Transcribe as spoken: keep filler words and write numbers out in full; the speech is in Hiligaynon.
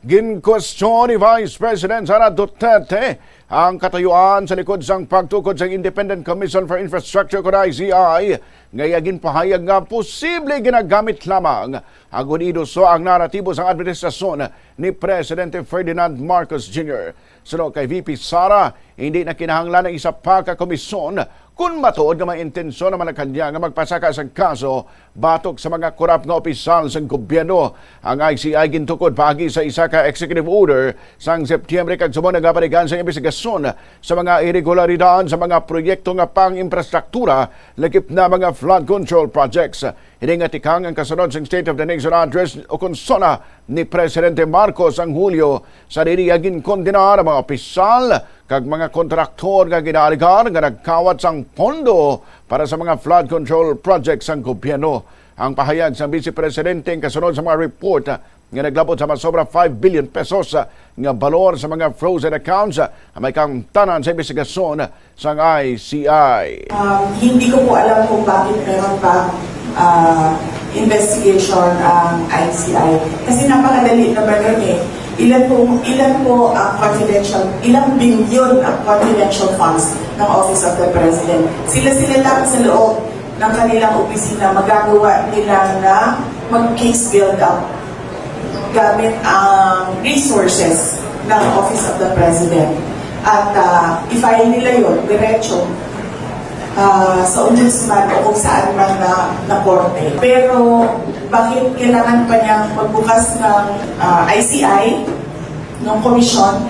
Ginkwestiyon ni Vice President Sara Duterte ang katuyuan sa likod sang pagtukod sang Independent Commission for Infrastructure, kon I C I, nga iya ginpahayag nga posible ginagamit lamang agud iduso ang naratibo sang administrasyon ni Presidente Ferdinand Marcos Junior. Suno kay V P Sara, hindi na kinahanglan ang isa pa ka komisyon kon matuod nga may intensyon ang Malacañang nga magpasaka sang kaso batok sa mga korap nga opisyal sang gobyerno. Ang I C I gintukod paagi sa isa ka executive order sang Septyembre kag subong nagapaligan sa imbestigasyon sa mga iregularidad sa mga proyekto nga pang-infrastruktura, lakip na mga flood control projects. Ini nga tikang ang kasunod sang State of the Nation Address o kon SONA ni Presidente Marcos sang Hulyo. Sa diri, iya ginkondenar ang mga opisyal kag mga kontraktor nga ginaalegar nga nagkawat sang pondo para sa mga flood control projects sang gobyerno. Ang pahayag sang Vice Presidente ang kasunod sa mga report nga naglabot sa masobra five billion pesos nga balor sa mga frozen accounts nga may kaangtanan sa imbestigasyon sang I C I. Um, hindi ko po alam kung bakit meron pa, ah, investigation ang I C I. Kasi napakadali naman yun eh. Ilan po, ilan po ang confidential, ilang bilyon ang confidential funds ng Office of the President? Sila-sila lang sa loob ng kanilang opisina, magagawa nila na mag-case build-up gamit ang resources ng Office of the President. At, ah, i-file nila yun diretso, ah, sa ombudsman o kung saan man na, na korte. Pero bakit kailangan pa niyang magbukas ng, ah, I C I, ng komisyon?